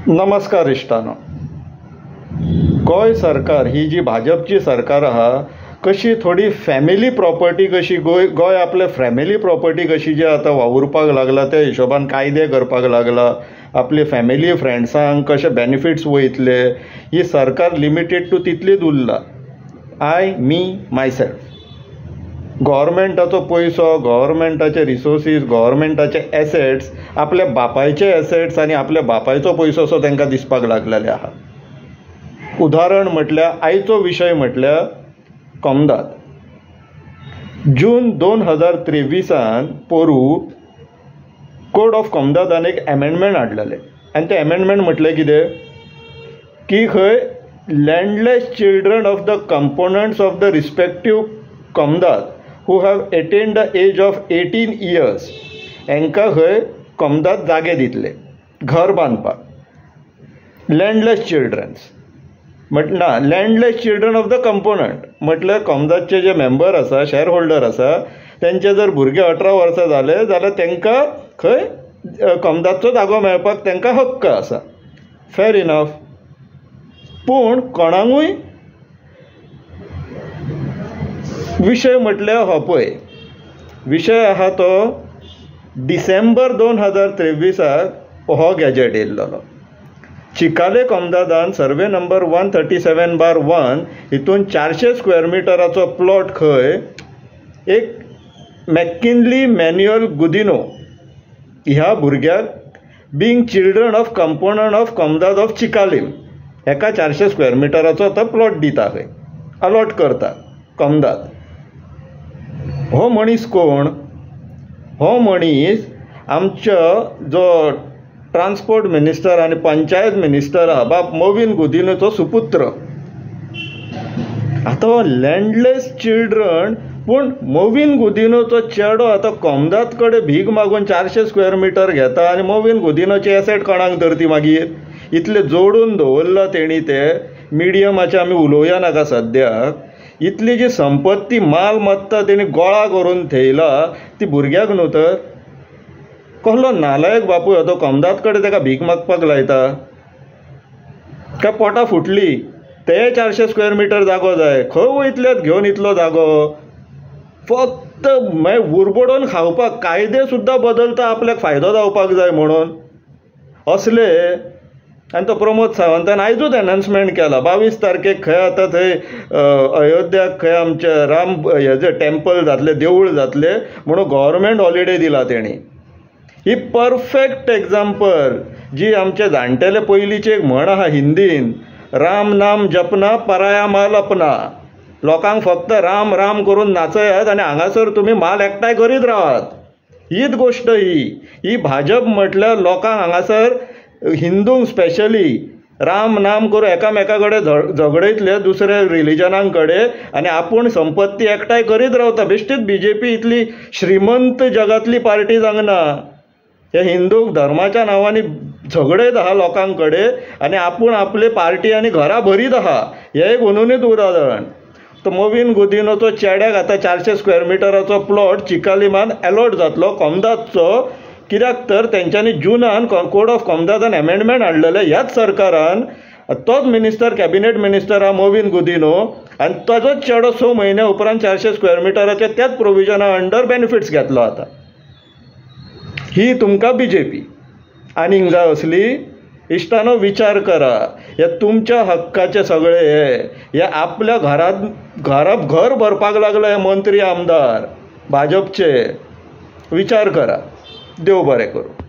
नमस्कार इश्टानो, गोंय सरकार ही जी भाजपची सरकार आहा कशी थोडी फॅमिली प्रॉपर्टी कशी गोंय आपले फॅमिली प्रॉपर्टी कशी जे आतां वावुरपाक लागला त्या हिशोबान कायदे करपाक लागला, आपली फॅमिली फ्रेंड्सांक कशे बेनिफिट्स वयतले, ही सरकार लिमिटेड टू तितलीच उरला. I me myself. गव्हर्मेंटाचो पयसो, गव्हर्मेंटाचे रिसोर्सीस, गव्हर्मेंटाचे एसेट्स आपल्या बापायचे एसेट्स आनी आपल्या बापायचो पयसो असो तांकां दिसपाक लागलेले आहा. उदाहरण म्हटल्यार आयचो विशय म्हटल्यार कोमदाद. जून 2023 पोरू कोड ऑफ कोमदादान एक एमेंडमेंट हाडलेलें आनी तें एमेंडमेंट म्हटलें कितें की खंय landless children of the components of the respective comunidade who have attained the age of 18 years हांकां खंय कोमदाद जागे दितले घर बांदपाक. लँडलेस चिल्ड्रन्स ना, landless children of the component म्हटल्यार कोमदादचे जे मेंबर आसा, शेअर होल्डर आसा, तेंचे जर भुरगे 18 वर्सां जाले जाल्यार तांकां खंय कोमदादचो जागो मेळपाक तांकां हक्क आसा. Fair enough. पूण कोणाकूय विशय म्हटल्यार हो पळय विशय आहा तो डिसेंबर 2023 हो गॅजेट येयल्लो. चिकाले कोमदादान सर्वे नंबर 137/1 हितून 400 स्क्वेअर मिटराचो प्लॉट खंय एक मॅकिनली मॅन्युअल गुदिनो ह्या भुरग्याक being children of component of comunidade of Chicalim हेका 400 स्क्वेअर मिटराचो आतां प्लॉट दिता, खंय अलॉट करता कोमदाद. हो मनीस कोण? हो मनीस आमचो जो ट्रान्सपोर्ट मिनिस्टर आनी पंचायत मिनिस्टर आहा बाब मोविन गुदिनोचो सुपुत्र. आतां हो लँडलेस चिल्ड्रन पूण मोविन गुदिनोचो चेडो आतां कोमदाद कडेन भीक मागून 400 स्क्वेअर मिटर घेता आनी मोविन गुदिनोची एसेट कोणाक तर ती मागीर इतले जोडून दवरला तेणी. ते मिडियमाचे आमी उलोवया नाका सद्याक. इतली जी संपत्ती माल मत्ता तेणी गोळा करून थेयला ती भुरग्याक न्हू तर. कसलो नालायक बापूय हो तो कोमदाद कडेन ताका भीक मागपाक लायता. काय पोटां फुटली ते 400 स्क्वेअर मिटर जागो जाय, खंय वयतल्यात घेवन इतलो जागो? फक्त मागीर उरबडोवन खावपाक कायदे सुद्दां बदलता आपल्याक फायदो जावपाक जाय म्हणून असले. आनी तो प्रमोद सावंतान आयजूच एनाउन्समेंट केला 22 तारखेक खंय आतां थंय अयोध्याक खंय आमचें राम हेजें टेम्पल जातलें, देवूळ जातलें म्हणून गव्हर्मेंट हॉलिडे दिला तेणी. ही परफेक्ट एग्जाम्पल जी आमचे जाणटेले पयलींची एक म्हण आहा हिंदीन, राम नाम जपना पराया माल अपना. लोकांक फक्त राम राम करून नाचयात आनी हांगासर तुमी माल एकठांय करीत रावात. हीच गोश्ट ही ही भाजप म्हटल्यार लोकांक हांगासर हिंदूंक स्पेशली राम नाम करून एकामेका कडेन झगडयतले दुसऱ्या रिलिजनां कडेन आनी आपूण संपत्ती एकठांय करीत रावता. बेश्टीच बीजेपी इतली श्रीमंत जगांतली पार्टी जावंक ना. हे हिंदूंक धर्माच्या नांवांनी झगडयत आहा लोकां कडेन आनी आपूण आपले पार्टी आनी घरां भरीत आहा. हें एक हुनहुनीत उदाहरण. तो मोविन गुदिनोचो चेड्याक आतां 400 स्क्वेअर मिटराचो प्लॉट चिकालिमान एलॉट जातलो कोमदादचो. कित्याक तर तेंच्यांनी जुनान कोड ऑफ कोमदादान एमेंडमेंट हाडलेलें ह्याच सरकारान. तोच मिनिस्टर कॅबिनेट मिनिस्टर आहा मोविन गुदिनो आनी ताजोच चेडो 6 म्हयन्या उपरांत 400 स्क्वेअर मिटराच्या त्याच प्रोविजना अंडर बेनिफिट्स घेतलो. आतां ही तुमकां बीजेपी आनीक जाय असली. इश्टानो विचार करा, हे तुमच्या हक्काचे सगळे हे आपल्या घरांत घर भरपाक लागले हे मंत्री आमदार भाजपचे. विचार करा. देव बरें करूं.